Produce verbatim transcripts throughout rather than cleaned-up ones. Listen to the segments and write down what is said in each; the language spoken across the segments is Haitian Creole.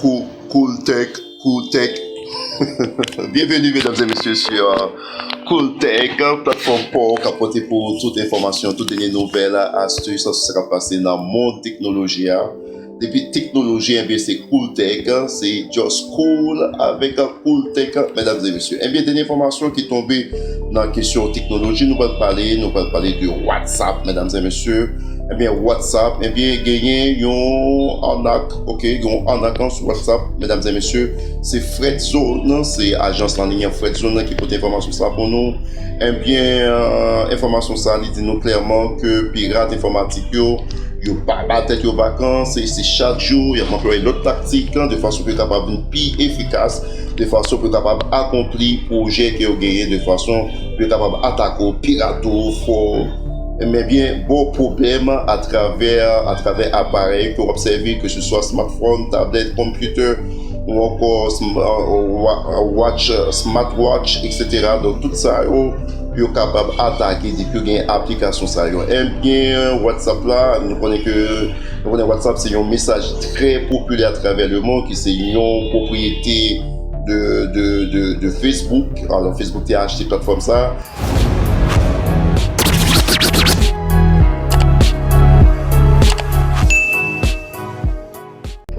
Cool, Cool Tech, Cool Tech. Bienvenue, mesdames et messieurs, sur euh, Cool Tech, platform pa w k ap pote pou ou tout enfòmasyon, tout dènye nouvèl, astis, sa k ap pase nan mond teknoloji a. Depi teknoloji, ebyen, se Cool Tech, se just cool avèk Cool Tech, medam e mesye. Ebyen, dènye enfòmasyon ki tonbe nan kesyon teknoloji, nou pral pale, nou pral pale de WhatsApp, medam e mesye. Ebyen, WhatsApp, ebyen, genyen yon anak, ok, yon anak sou WhatsApp, medam e mesye. Se Fredzone, se ajans an liy an Fredzone ki pote enfòmasyon sa pou nou. Ebyen, euh, enfòmasyon sa, li di nou klèman ke pirat enfòmatik yo, yo pa ba tèt yo vakans, e se chak jou, y ap anplwaye lòt taktik, de fason pou yo kapab vin pi efikas, de fason pou yo kapab akonpli pwojè ke yo genyen, de fason pou yo kapab atake w, pirate w, fè w, ebyen, ba w pwoblèm atravè, atravè aparèy ke w ap sèvi, ke se swa smartphone, tablèt, computer, ou ankò sm- euh, wa- watch, smartwatch, et cetera. Donk, tout sa yo, yo kapab atake depi yo gen aplikasyon sa yo. Ebyen, WhatsApp la, nou konnen ke, nou konnen WhatsApp se yon mesaj trè popilè atravè le mond, ki se yon pwopriyete de, de, de, de Facebook. Alò, Facebook te achte platfòm sa.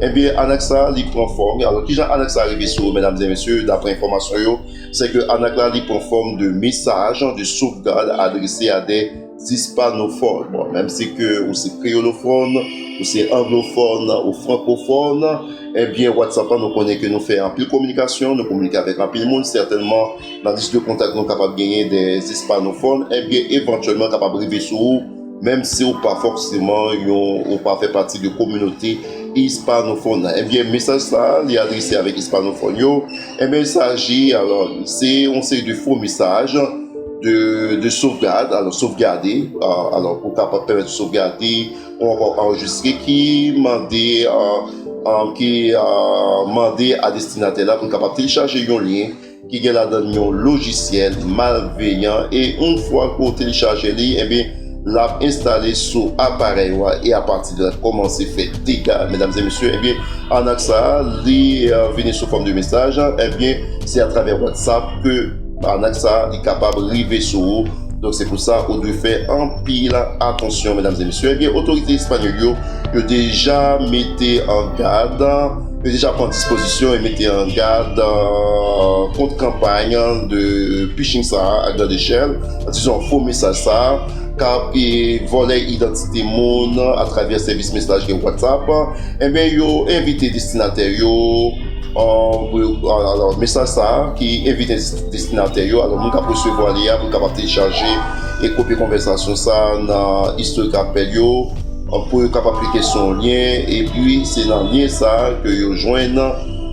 Ebyen, anak sa, li pran fòm. Alò, kijan anak sa rive sou ou, medam e mesye, daprè enfòmasyon yo, se ke anak la, li pran fòm de mesaj de sovgad adrese a de ispanofòn. Bon, menm si ke ou se kreyolofòn, ou se anglofòn, ou frankofòn, ebyen, WhatsApp la, nou konnen ke nou fè anpil kominikasyon, nou kominike avèk anpil moun, sètènman, nan lis de kontak nou kapab genyen de ispanofòn, ebyen, evantyèlman, kapab rive sou ou, menm si ou pa fòseman yon, ou pa fè pati de kominote ispanofòn nan. Ebyen, mesaj sa a, li adrese avèk ispanofòn yo. Ebyen, il s'agit, alò, se yon seri de fo mesaj de, de sovgad, alò, sovgade, euh, alò, pou kapab pèmèt sovgade, ou ankò anrejistre ki mande, euh, euh, ki, euh, mande a destinatè la pou l kapab telechaje yon lyen ki gen ladan l yon lojisyèl malveyan, e yon fwa ke w telechaje li, ebyen, l ap enstale sou aparèy ou a, e apati de la, kòmanse fè dega, medam e mesye. Ebyen, anak sa a, li, euh, vini sou fòm de mesaj, ebyen, se atravè WhatsApp ke anak sa a, li kapab rive sou ou. Donk, se pou sa, ou dwe fè anpil atansyon, medam e mesye. Ebyen, otorite espanyòl yo, yo deja mete an gad, yo deja pran dispozisyon e mete an gad, euh, kont kanpay de phishing sa a, a grande échelle, dizon, fo mesaj sa a, k ap, e, vòlè idantite moun atravè sèvis mesaj gen WhatsApp. Ebyen, yo envite destinatè yo, euh, pou yo, alò, mesaj sa a ki envite destinatè yo, alò, moun k ap resevwa li a, pou l kapab telechaje e kopye konvèsasyon sa a nan istorik apèl yo, euh, pou yo kapab klike sou yon lyen, epi se nan lyen sa a ke yo jwenn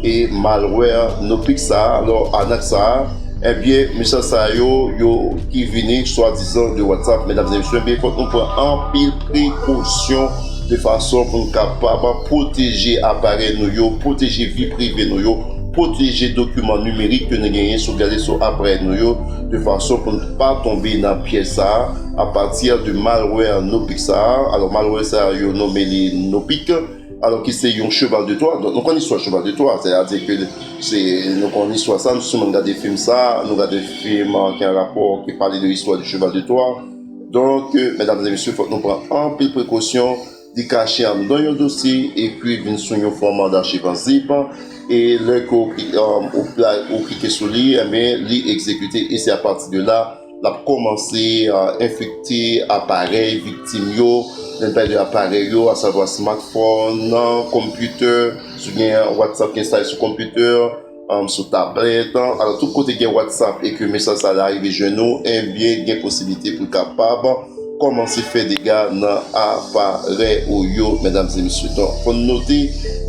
e malware Nopic sa a, alò, anak sa a, ebyen, mesaj sa yo, yo ki vini swadizan de WhatsApp, medam e mesye, ebyen, fòk nou pran anpil prekosyon de fason pou n kapab pwoteje aparèy nou yo, pwoteje vi prive nou yo, pwoteje dokiman nimerik ke nou genyen sou gade sou aparèy nou yo, de fason pou n pa tonbe nan pyèj sa a, apati de malware Nopic sa a. Alò, malware sa a, yo nonmen li Nopic, alò ki se yon cheval de Troie. Donk, nou konn istwa cheval de Troie, sètadi ke se, nou konn istwa sa, nou siman gade fim sa, nou gade fim, euh, ki an rapò, ki pale de istwa de cheval de Troie. Donk, euh, medam e mesye, fòk nou pran anpil prekosyon, li kache anndan yon dosye, epi vin sou yon fòma dachiv an zip, e lè ke ou kli-, euh, ou pla-, ou klike sou li, ebyen, li egzekite, e se apati de la, l ap kòmanse, euh, enfekte aparèy viktim yo, lè n pale de aparèy yo, asavwa smartphone, computer, si w gen WhatsApp ki enstale sou computer, um, sou tablèt, alò, tout kote gen WhatsApp e ke mesaj sa la rive jwenn ou, ebyen, gen posiblite pou l kapab kòmanse fè dega nan aparèy ou yo, medam e mesye. Donk, fò n note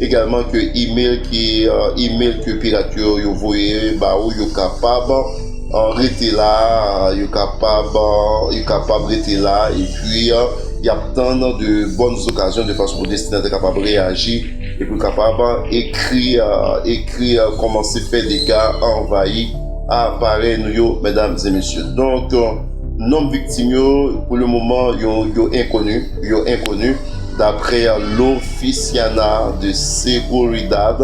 egalman ke email ki, euh, email ke pirat yo, yo voye ba ou, yo kapab, euh, rete la, yo kapab, euh, yo kapab rete la, epi, euh, y ap tann de bòn okazyon de fason pou destinatè kapab reyaji e pou kapab ekri, euh, ekri, euh, kòmanse fè dega, anvayi aparèy nou yo, medam e mesye. Donk, euh, nonm viktim yo, pou le moman, yo, yo enkoni, yo enkoni, daprè l'Oficina de Seguridad,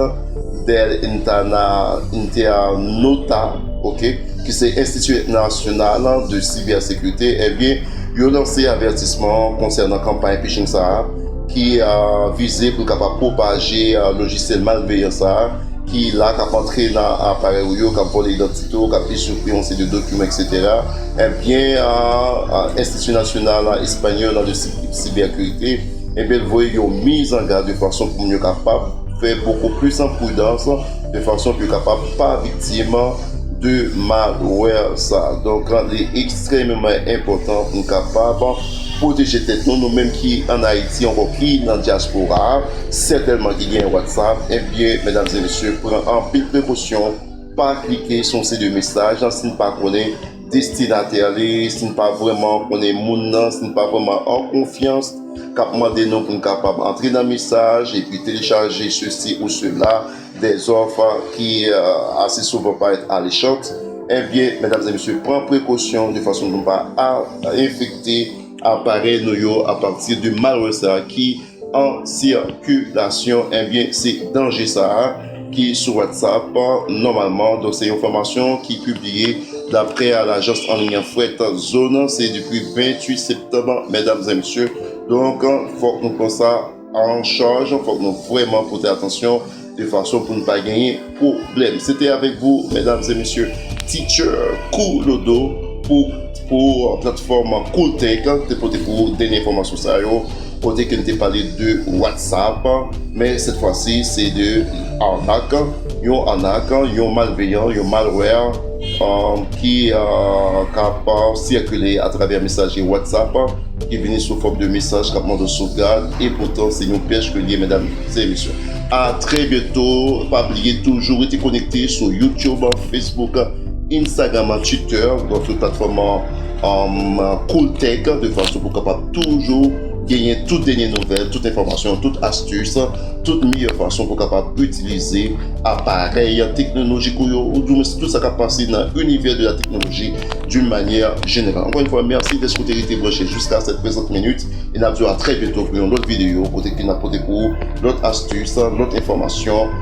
del Intana, Internauta, ok, ki se Institut National de Cybersécurité, ebyen, yo lanse avètisman konsènan kanpay phishing sa a, ki uh, vize pou l kapab pwopaje uh, lojisyèl malveyan sa a, ki la k ap antre nan aparèy ou yo, k ap vòlè idantite w, k ap eswipri yon seri de dokiman, etsetera. Ebyen, uh, uh, Institut National Espagnol de Cybersécurité, ebyen, l voye yon mizangad de fason pou moun yo kapab fè bokou plis an pridans de fason pou yo kapab pa viktim de malware sa. Donk, li ekstrèmeman enpòtan pou n kapab pwoteje tèt nou, nou menm ki ann Ayiti, ankò ki nan dyaspora, sètènman ki gen WhatsApp, ebyen, medam e mesye, pran anpil prekosyon, pa klike sou yon seri de mesaj, si n pa konnen destinatè li, si n pa vrèman konnen moun nan, si n pa vrèman an konfyans, k ap mande nou pou n kapab antre nan mesaj epi telechaje sesi ou sela, dèzòf ki uh, ase souvan parèt alechan. Ebyen, medam e mesye, pran prekosyon de fason pou n pa a- enfekte aparèy nou yo apati de malware sa a ki an sikilasyon. Ebyen, se danje sa a ki sou WhatsApp nòmalman. Donk, se yon enfòmasyon ki pibliye daprè lajans an liy Fret Zone, se depi venntuit septanm, medam e mesye. Donk, fòk nou pran sa an chaj, fòk nou vrèman pote atansyon de fason pou n pa genyen pwoblèm. Se te avèk vou, medam e mesye, Teacher Koulodo pou, pou platfòm Cool Tech te pote pou ou dènye enfòmasyon sa yo, kote ke n te pale de WhatsApp, men sèt fwa si se de anak, yon anak, yon malveyan, yon malware um, ki uh, k ap sikile atravè mesaj WhatsApp ki vini sou fòm de mesaj k ap mande sovgad, e poutan se yon pyèj ke l ye, medam e mesye. A trè byento, pa bliye toujou rete konekte sou YouTube, Facebook, Instagram, Twitter, donk tout platfòm um, Cool Tech, de fason pou kapab toujou genyen tout dènye nouvèl, tout enfòmasyon, tout astis, tout meyè fason pou kapab itilize aparèy teknolojik ou yo, ou di mwen tout sa k ap pase nan univers de la technologie d'une manière générale. Encore une fois, merci d'être rete branche jusqu'à cette présente minute. E n ap di w a trè byento pou yon lòt videyo kote ke n ap pote pou ou lòt astis, lòt enfòmasyon,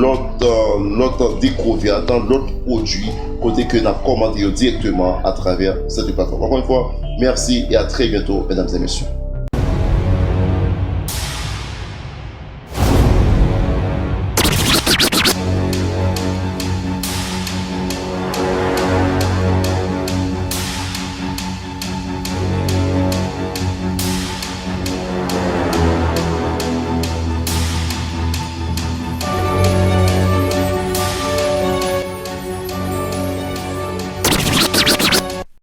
lòt, uh, lòt dekouvèt, lòt pwodui kote ke n ap kòmante yo dirèkteman atravè cette plateforme. Encore une fois, merci et à très bientôt, mesdames et messieurs.